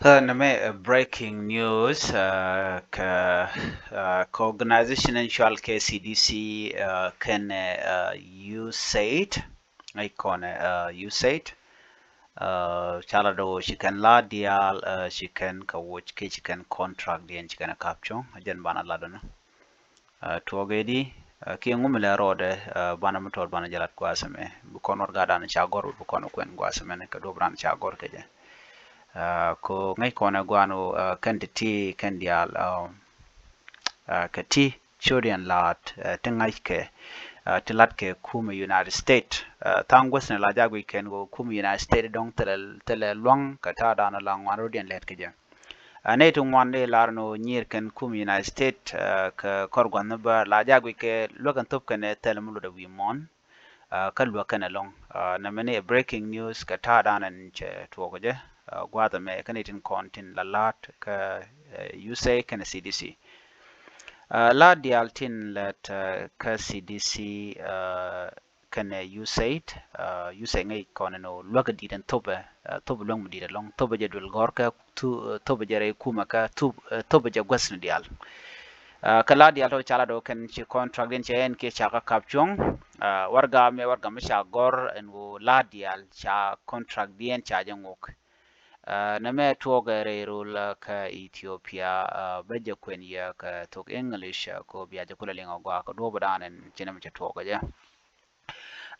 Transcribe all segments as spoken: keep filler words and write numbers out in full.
Ɛ nɛmɛ ɛ breaking news, ɛ kɛ, ɛ kɛ organization in cɔal kɛ C D C, ɛ kɛnɛ, ɛ USAID, ŋäc kɔnɛ, ɛ USAID. Ɛ ca lat ɣöö ci kɛn la diaal, ɛ ci kɛn kɛ wuc kiɛ ci kɛn contract diɛn ci kɛn ɛ kap cuɔ̱ŋ, ɛ jɛn banɛ lat ɣöö nɔ. Ɛ tuɔɔk ɛ di, ɛ kiɛ ŋu mi lɛ rɔɔdɛ, ɛ banɛ mi tɔt banɛ jɛ lat gua̱a̱th ɛmɛ, bi kɔn warɛgadan ca gɔr, bi kɔn kuɛn gua̱a̱th ɛmɛ ni kɛ duɔ̱p ran ca gɔr kɛ jɛ. Ɛ kɛ ŋäc kɔnɛ gua̱a̱n ɣöö, ɛ kɛn ti ti kɛn diaal, ɛ ɛ kɛ ti curian la̱a̱t, ɛ ti ŋa̱ckɛ, ɛ ti la̱tkɛ kumɛ United States. Ɛ tha̱a̱ŋ guäthni la ja̱ guic kɛn ɣöö kumɛ United States dɔ̱ŋ thilɛ, thilɛ lua̱ŋ kɛ ta̱a̱dan la ŋuan rɔ̱diɛn lɛt kɛ jɛ. Ɛ nɛy ti ŋuan di lar ni ɣöö nyier kɛn kumɛ United States, ɛ kɛ kɔr gua̱thni bä la ja̱ guic kɛ luäk ɛn thop kɛnɛ thil mi lotdɛ wi̱i̱ muɔ̱ɔ̱n. Ɛ kä luäk kɛn ɛlɔ̱ŋ. Ɛ nɛmɛ ni ɛ breaking news kɛ ta̱a̱dan ɛn cɛ tuɔɔk jɛ, ɛ gua̱a̱th ɛmɛ kä ni tin kɔn tin la la̱a̱t kä, ɛ USAID kɛnɛ C D C. Ɛ la diaal tin lät, ɛ kä C D C, ɛ kɛnɛ USAID, ɛ USAID ŋäc kɔn ɛn ɣöö luäk ɛ di̱t ɛn thopɛ, ɛ thopɛ luäŋ mi di̱t ɛlɔ̱ŋ, thopɛ jɛ duël gɔ̱rkä, thu-, ɛ thopɛ jɛ rɛy kumɛ kä thu-, ɛ thopɛ jɛ guäthni diaal. Ɛ kɛ la diaal tɔ ca lat ɣöö kɛn ci contract diɛn cɛ ɛn kiɛ ca kä kap cuɔ̱ŋ. Ɛ warɛga mɛ, warɛga mi ca gɔ̱r ɛn ɣöö la diaal ca contract diɛn ca jɛ ŋok. Ɛ nɛmɛ tuɔɔkɛ rɛy rol, ɛ kä Ethiopia, ɛ bä jɛ kuɛn yɛ kɛ thok English, ɛ kɛ ɣöö bia jɛ kulɛ liŋ ɛ gɔaa kɛ duɔ̱ɔ̱pdan ɛn ci nɛmɛ cɛ tuɔɔkɛ jɛ.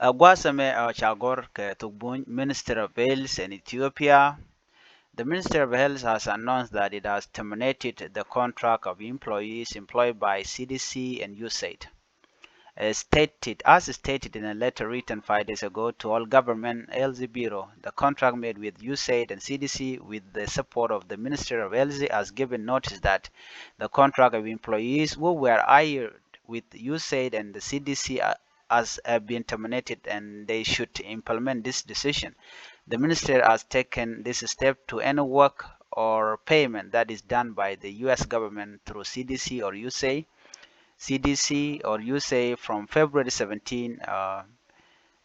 Ɛ gua̱a̱th ɛmɛ, ɛ ca gɔ̱r kɛ thok Buny, Minister of Health in Ethiopia. The Minister of Health has announced that it has terminated the contract of employees employed by C D C and USAID. As stated, as stated in a letter written five days ago to all government health bureau, the contract made with USAID and C D C with the support of the Minister of Health has given notice that the contract of employees who were hired with USAID and the C D C a-, has, have been terminated and they should implement this decision. The minister has taken this step to any work or payment that is done by the U S government through C D C or USAID, C D C or USAID from February seventeen. Uh,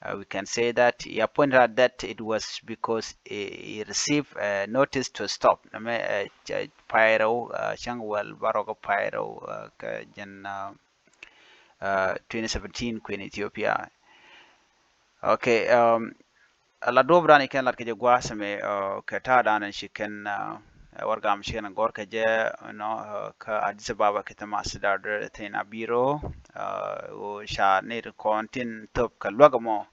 uh, we can say that he pointed out that it was because he, he received a notice to stop. Nɛmɛ, uh, ch-, pay rɛw, uh, cäŋ wäl bärɔw kä pay rɛw, uh, kä jɛn, uh, uh, twenty seventeen kuën Ethiopia. Okay, um, la duɔ̱ɔ̱pdan i̱ kɛn lat kɛ jɛ gua̱a̱th ɛmɛ, uh, kɛ ta̱a̱dan ci kɛn, uh, warɛga mi ci kɛn gɔ̱r kɛ jɛ, you know, uh, kä Addis Ababa kɛ thɛ masidar dee thin a biro, uh, ɣöö ca nɛy ti kɔn tin thöp kɛ luäk ɛmɔ.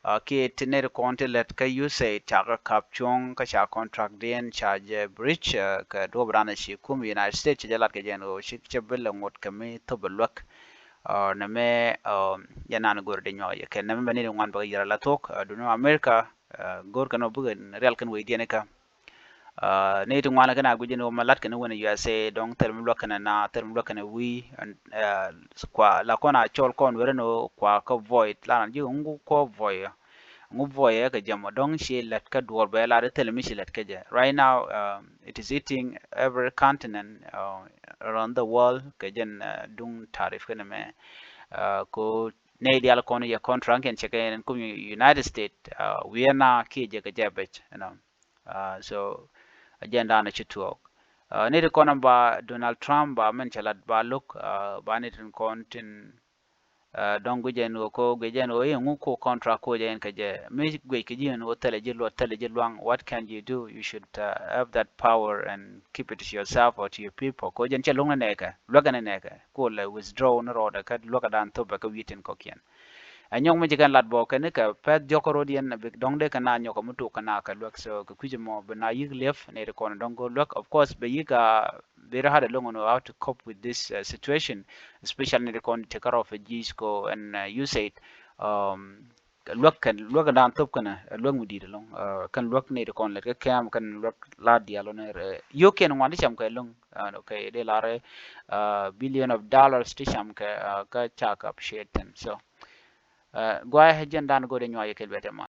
Uh, kiɛ ti nɛy ti kɔn ti lät kä USAID ca kɛ kap cuɔ̱ŋ kä ca contract diɛn ca jɛ breach, uh, kɛ duɔ̱ɔ̱pdan ci kumɛ United States cɛ jɛ lat kɛ jɛ ɛn ɣöö ci cɛ bi lɛ ŋot kɛ mi thöp ɛ luäk. Uh, nɛmɛ, uh, jɛ nan go̱r di nyuak yɛ kɛn nɛmɛ bɛ ni di ŋuan bɛ kɛ yɛr ala thok, uh, duni America, uh, go̱r kɛn ɔ bikɛ rial kɛn wecdiɛn ikä. Uh, ni ti ŋuan kɛn a guic ni wä ma lat kɛn wä ni U S A dɔŋ thil mi luäk kɛn na, thil mi luäk kɛn wi̱i̱, and, uh, kua la kɔn a cɔl kɔn weri ni kua kä void, la na ji̱ ŋu kɔ void. Ŋu buɔyɛ kɛ jɛ mɔ dɔ̱ŋ ci lät kä duɔ̱ɔ̱r bɛ lar thilɛ mi ci lät kä jɛ. Right now, um, it is hitting every continent, uh, around the world kɛ jɛn, uh, duŋ tarif kɛn mɛ. Uh, ko nɛy dial kɔn yɛ contract kɛn cɛ kɛ kum United States, uh, wiɛ na kiɛ jɛ kɛ jɛ bɛc, you know. Uh, so agenda na ci tuɔɔk. Uh, nɛy ti kɔn ba Donald Trump ba mɛn cɛ lat ba look, uh, ba nɛy tin kɔn tin Uh, dɔ̱ŋ guic ɛn ɣöö ko guic ɛn ɣöö i̱ ŋu ko contract ko jɛ ɛn kɛ jɛ mi guic kɛ ji̱ ɛn ɣöö thilɛ ji̱ luɔt thilɛ ji̱ luaŋ. What can you do? You should, uh, have that power and keep it to yourself or to your people. Ko jɛn cɛ luäŋ ni nɛɛkɛ, luäk ɛn ni nɛɛkɛ, ko lɛ withdraw ni rɔɔdɛ kä luäk ɛdan thop ɛ kä wi̱i̱ tin kɔ̱kiɛn. Ɛ nyɔk mi ci kɛn lat bɔ kɛn ni kɛ pɛth diɔk kä ro̱d yɛn bi dɔ̱ŋ dee kɛ na nyɔk kɛ mi tok kɛ na kɛ luäk. So kɛ kui̱c ɛmɔ bi na yi̱k liɛp ni ri kɔn dɔ̱ŋ ko luäk. Of course bɛ yi̱k a very hard alone on how to cope with this, uh, situation, especially ni kɔn ti kä refugees ko ɛn, uh, USAID, um, luäk kɛn, luäk kɛn dan thop kɛn, uh, luäk mi di̱i̱t alone, uh, kɛn luäk ni kɔn lät kä camp, kɛn luäk la dial on, uh, yio̱k kɛn ŋuan ti cam kɛ alone, uh, okay, de lar, uh, billion of dollars ti cam kɛ, uh, kä ca kɛ appreciate thin. So, uh, guay jɛn dan go̱o̱r de nyuak yɛ kɛ luɛt ɛmɔ.